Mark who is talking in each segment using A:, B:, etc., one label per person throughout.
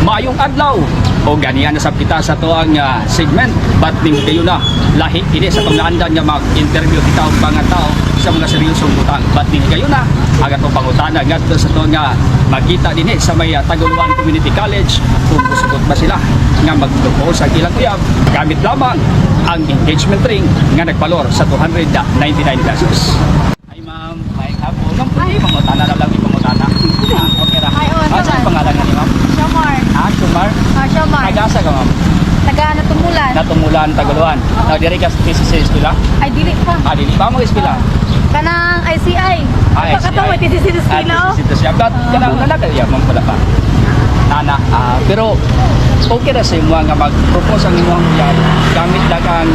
A: Maayong adlaw o ganian na sab kita sa atoang segment Batning Kayo Na. Lahi ini sa panglaandan nga mag-interview kita og mga tao sa mga seryosong butang. Batning Kayo Na ang atong pangutana ngadto sa ato nga magkita dinhi sa may Taguluan Community College kung musugot ba sila nga mag-propose ang ilang uyab gamit lamang ang engagement ring nga nagbalor sa 299 pesos. Ay ma'am, may hapon. Ma'am, pwede pangutana na lang, pangutana. Ah, okay ra.
B: Ay, oo
A: Ah,
B: naman.
A: saan pangalan nga ni ma'am?
B: Shomar.
A: Ah, Shumar.
B: Ah, Shomar.
A: Taga-asa ka, ma'am?
B: Taga Natumulan.
A: Natumulan, Taguluan.
B: Oo.
A: Na diri ka sa TCC eskwela?
B: Ay, dili pa.
A: Ah, dili pa mo eskwela.
B: Kanang ICI.
A: Ah,
B: Pa kato, may TCC sa eskwela,
A: Ah,
B: oh.
A: TCC siya. But kanang nanaka iya ma'am, wala pa. Nana, ah, pero okay ra sa imo nga mag-propose ang imong uyab gamit lang ang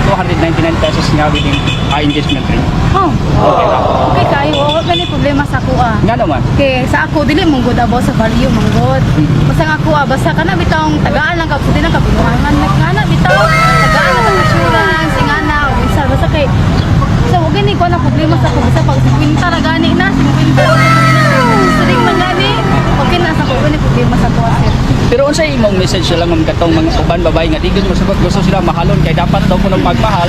A: 299 pesos nga wedding engagement ring.
B: Oh.
A: Okay ra.
B: Okay kayo, wala gani problema sa ako ah.
A: Nga naman.
B: Kay sa ako dili mong good about sa value mong good. Basta nga ako ah, basta kana bitong tagaan lang ka di na kabinuhan man kana bitaw tagaan lang ka assurance ingana o unsa basta kay sa wag gani ko na problema sa ako basta pag 50 ra gani na 50 siring man gani okay na sa ako gani problema sa ako ah, sir.
A: Pero unsay imong message lang, ma'am, katong mga uban babae nga di gud mosugot, gusto sila mahalon kay dapat daw kuno magmahal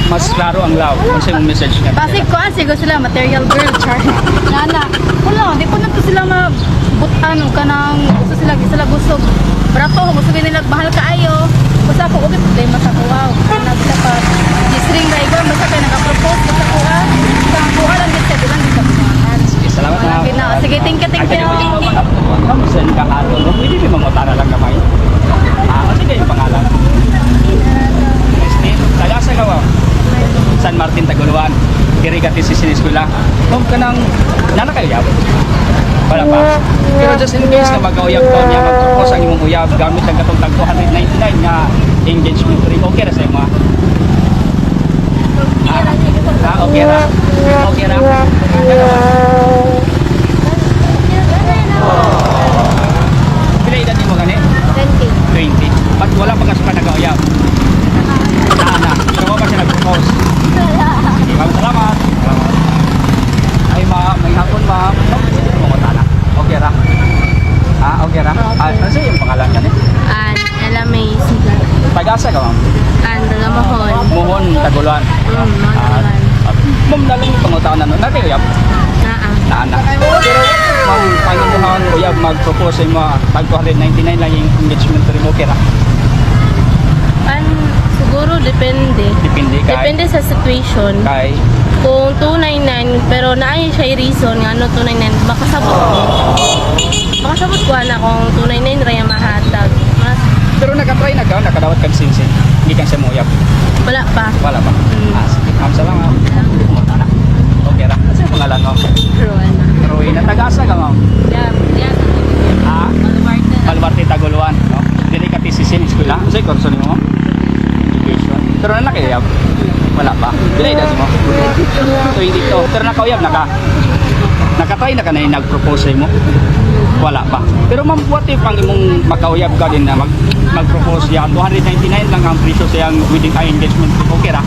A: mas klaro ang love? Unsay imong message nga?
B: Basig ko siguro sila material girl char. Nana, wala, di po na to sila mabutan o kanang gusto sila, di sila gusto. Brato, gusto nila mahal kaayo. Basta ako, okay, problema sa kuha. Kana basta pa gisring ra ikaw, basta kay naka-propose basta kuha. Sa kuha lang din sa bilang di sa buwangan.
A: Sige, salamat
B: Wala
A: na.
B: gid na. Sige, thank you, thank you.
A: Ma'am, saan ka hatol? Ma'am, pwede ba mangutana lang kamay? Ah, sige, yung pangalan. Christine, taga sa ka, ma'am? San Martin, Taguluan. Diri ka TCC eskwela. Ma'am, kanang nana kayo yab? Wala pa. Pero just in case na magkauyab ka niya, mag-propose ang imong uyab gamit ang katong tag 299 nga engagement ring. Okay ra sa imo, ah? Ah, okay ra. Okay ra. Ano ba? Pila edad nimo gani?
B: 20.
A: 20. Ba't wala pa kasi pa nag-uyab? Na, na. Pero wala pa siya nag-propose. Sige, ma'am, salamat. Salamat. Ay, ma'am, may hapon, ma'am. Ma'am, pwede mo mangutana? Okay ra. Ah, okay ra. Ah, ano sa iyong pangalan gani?
C: An, Ella May Siga.
A: Taga-asa ka, ma'am?
C: An, taga Mohon.
A: Muhon, Taguluan.
C: Mohon,
A: Ah,
C: Taguluan.
A: ah, ma'am, lalong pangutana no. Nagkayab?
C: Naa.
A: Na, na. Pero, ma'am, panginuhan, uyab, mag-propose sa imo, tag 299 lang yung engagement ring. Okay ra.
C: An, siguro depende.
A: Depende kay.
C: Depende sa situation.
A: Kay.
C: Kung 299, pero naay siya reason nga ano 299, makasabot ko. Makasabot ko na kung 299 ra yung mahatag. Mas,
A: Pero nakatry na ka, nakadawat kag sinsin. Hindi kang sa mo uyab.
C: Wala pa.
A: Wala pa. Ah, sige. Ma'am, salamat. Okay ra. Ano yung pangalan mo?
C: Rowena.
A: Rowena. Taga-asa ka, ma'am?
C: Yeah.
A: Ah,
C: Baluarte.
A: Baluarte, Taguluan. No? Dili ka TCC ni eskwela. Ano sa'yo kurso nimo? Education. Pero na nakauyab? Wala pa. Pila edad mo? 22. Pero nakauyab na ka? Nakatry na ka na yung nag-propose sa imo? Wala pa. Pero ma'am, what if ang imong makauyab ka din na mag-propose siya? 299 lang ang presyo sa iyang wedding ay engagement. Okay ra?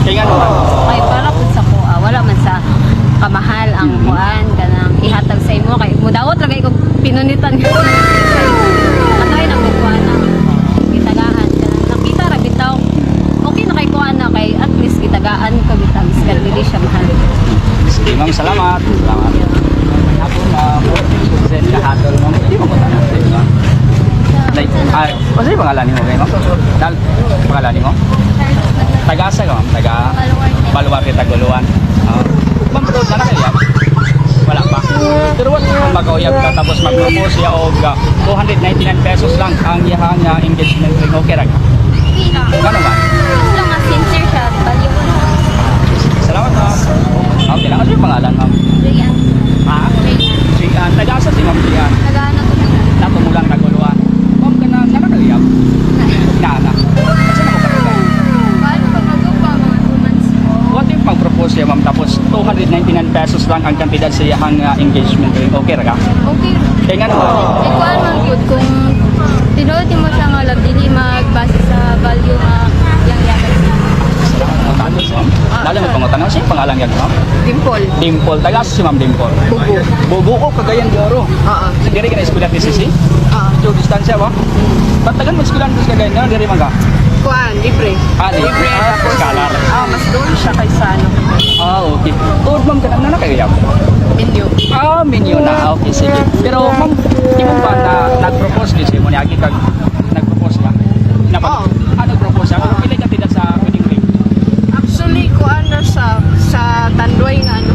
A: Kaya nga naman.
D: Ay para pud sa kuha, wala man sa kamahal ang kuan kanang ihatag sa imo kay mudawot ra kay kog pinunitan. Katay na kog kuan na gitagaan kanang nakita ra bitaw. Okay na kay kuan na kay at least gitagaan ko bitaw biskan dili siya mahal.
A: Sige, ma'am, salamat. Salamat. Hapon, ma'am. Send ka hatol, ma'am. Hindi mo ko tanong sa inyo. Like, ah, ano yung pangalan nimo kayo, ma'am? Dal, pangalan nimo? Taga-asa ka, ma'am? Taga Baluarte, Taguluan. Ah. Ma'am, pero na kayo, wala pa. Pero wala kang mag-uyab ka tapos mag-propose siya og 299 pesos lang ang iyahang engagement ring. Okay ra ka? Ano ba?
D: Gusto nga sincere siya, baliw mo.
A: Salamat, ma'am. Okay lang. Ano yung pangalan, ma'am?
D: Rian.
A: Ha? Jian. Taga-asa si Ma'am Jian?
D: Taga
A: Natumulang, Taguluan. Ma'am, ka na, nakakayab? Na, na. Kasi na mo ka?
D: Paano pa mag-upa mga 2 months?
A: What if mag-propose siya, ma'am, tapos 299 pesos lang ang kantidad sa iyahang engagement ring? Okay ra ka?
D: Okay.
A: Kaya nga naman.
D: Eh, kuan man gud kung tinuod mo siya nga love dili magbase sa value nga yang yaman.
A: ma'am. Lalo mo pangutana siya pangalan yan, ma'am.
E: Dimple.
A: Dimple. Taga si Ma'am Dimple.
E: Bugo.
A: Bugo ko, Cagayan de Oro.
E: Oo.
A: Diri ka na eskwela TCC?
E: Oo.
A: Medyo distansya ba? Batagan mo eskwela sa Cagayan de Oro, diri man ka.
E: Kuan, libre.
A: Ah, libre. Ah, scholar.
E: Ah, mas doon siya kaysa ano,
A: Ah, okay. Tuod ma'am ka na na kayo.
E: Minyo.
A: Ah, minyo na. Okay, sige. Pero ma'am, di mo ba na nag-propose ni si mo niagi kag nag-propose ka? Napag
E: Oo.
A: Ah, nag-propose siya. Pero pila ka tidad sa wedding ring?
E: Actually, kuan na siya sa Tanduay nga ano.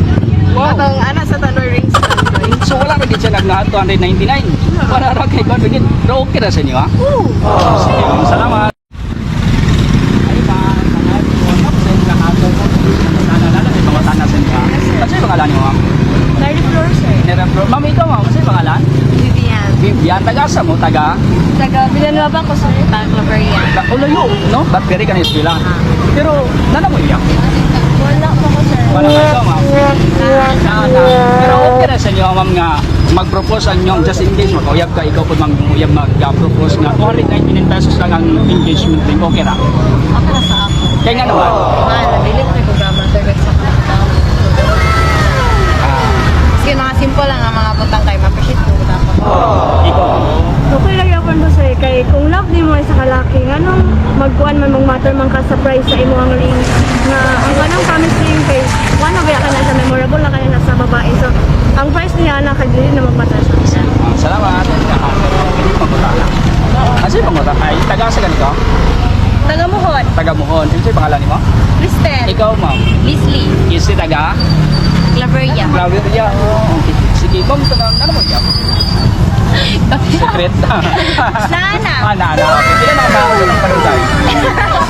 A: Wow.
E: Katong ana sa Tanduay ring sa Tanduay.
A: So wala ka gid siya nag 299. Wala ra kay kon bigin. Pero okay ra sa inyo ha?
E: Oo.
A: Sige, ma'am, salamat. Ay, ba, mga sa inyo kahapon. Naalala, may pangutana sa inyo, ha? Ano yung pangalan niyo, ma'am?
C: Mary Flor, sir.
A: Nera Flor. Ma'am, ikaw, ma'am, ano yung pangalan?
D: Vivian.
A: Vivian, taga sa mo, taga?
C: Taga Villanueva ko, sir.
D: Claveria.
A: Ulayo, no? Ba't pwede ka na eskwela? Pero, nana mo iyak?
C: Wala pa ko, sir.
A: Wala ka ikaw, ma'am. Na, na. Pero okay na sa inyo, ma'am, nga mag-propose ang inyong just in case makauyab ka, ikaw po ma'am, uyab mag-propose nga 299 pesos lang ang engagement ring, okay ra?
D: Okay na sa ako.
A: Kaya nga naman,
D: Mahal, dili ko nagugama sir sa mga. Sige, mga simple lang ang mga butang kay ma-appreciate ko dapat.
A: Ikaw,
F: Okay lang yapon ba sir kay kung love nimo sa kalaki nganong magkuan man mong matter man ka sa price sa imong ring nga ang kanang promise ring kay one na ka na sa memorable na kaya na sa babae, so ang price niya na kay dili na magmatter sa isa.
A: Ah, salamat. Hindi pangutana. Kasi pangutan ay taga sa ganito,
C: Taga Muhon.
A: Taga Muhon. Ano yung pangalan nimo?
C: Cristel.
A: Ikaw, ma'am.
D: Leslie.
A: Isi taga
D: Claveria.
A: Claveria. Oh, okay. Sige, ma'am, tanong, ano mo yan? Secret.
D: Nana.
A: Ah, na, na. Okay. Pila na ka sa ng panugay?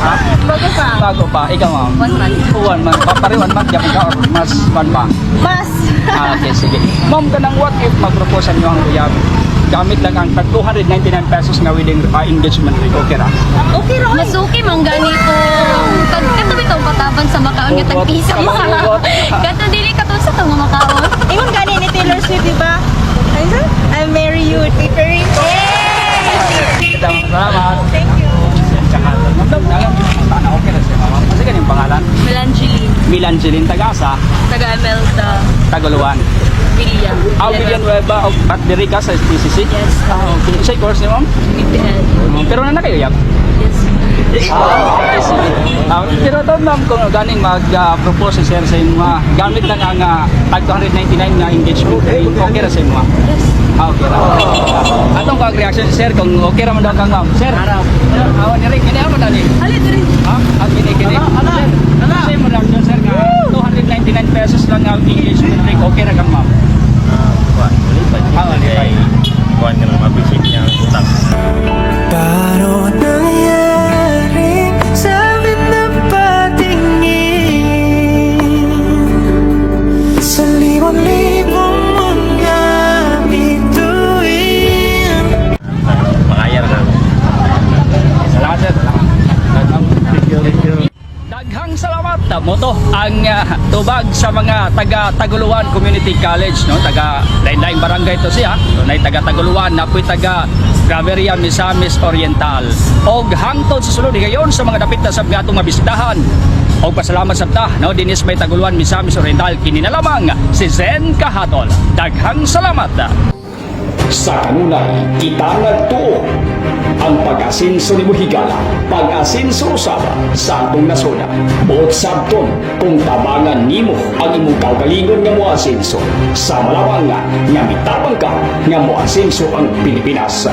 A: Ha?
D: Bago pa.
A: Bago pa. Ikaw, ma'am.
D: 1 month.
A: 1 month. Pa, pare 1 month yapon ka or mas one pa?
D: Mas.
A: Ah, okay, sige. Ma'am, kanang what if mag-propose niyo ang uyab? Gamit lang ang tag 299 pesos nga wedding engagement ring. Okay ra?
C: Okay, Roy.
D: Masuki man ganito. Kag kato bitaw pataban sa makaon nga tag piso mo.
A: Hugot.
D: Kato dili kato sa tong makaon.
E: Ingon gani ni Taylor Swift, di ba? Ay, sir? I'll marry you. Paper ring.
A: Salamat.
E: Thank you.
A: Tsaka, ma'am, alam, sana okay ra siya, ma'am. Kasi ganyan pangalan.
C: Melangeline.
A: Milangeline Tagasa,
C: Taga Imelda.
A: Taguluan.
C: Villa.
A: Ah, Villanueva, o at diri ka sa TCC?
C: Yes.
A: Ah, okay. Sa course ni ma'am?
C: BPL.
A: Pero na na kayo, yap?
C: Yes.
A: Ah, okay, sige. Ah, pero ito ma'am, kung ganing mag-propose si sir sa inyo, gamit lang ang tag 299 nga engagement ring, okay ra sa inyo?
C: Yes.
A: Ah, okay ra. Ah, atong kag reaction si sir kung okay ra man daw kang ma'am. Sir, awa ni rin, kini amo dali.
C: Ali, diri.
A: Ha? Ah, kini kini. Sir, sa imo reaction sir nga 299 pesos lang ang engagement ring, okay ra kang ma'am?
G: Kuan, ulit pa.
A: Ah, ulit pa.
G: Kay kuan ka lang ma-appreciate niya ang utang.
H: Paano nangyari sa akin na patingin sa libong-libong mga bituin?
G: Makaya ra na.
A: Salamat sir. Salamat. Daghang salamat moto ang tubag sa mga taga Taguluan Community College, no, taga lain-laing barangay to siya. Dunay taga Taguluan, napoy taga Claveria, Misamis Oriental. Og hangtod sa sulod higayon sa mga dapit na sab nga atong mabisitahan. Og pasalamat sabta no dinis may Taguluan, Misamis Oriental, kini na lamang si Zen Kahatol. Daghang salamat.
I: Sa kanunay, kita nagtuo. Ang pag-asinso ni Muhigala, pag-asinso usab sa atong nasod. Buot sabton kung tabangan nimo ang imong kaugalingon nga moasinso. Sa malawang nga, nga mitabang ka nga moasinso ang Pilipinas.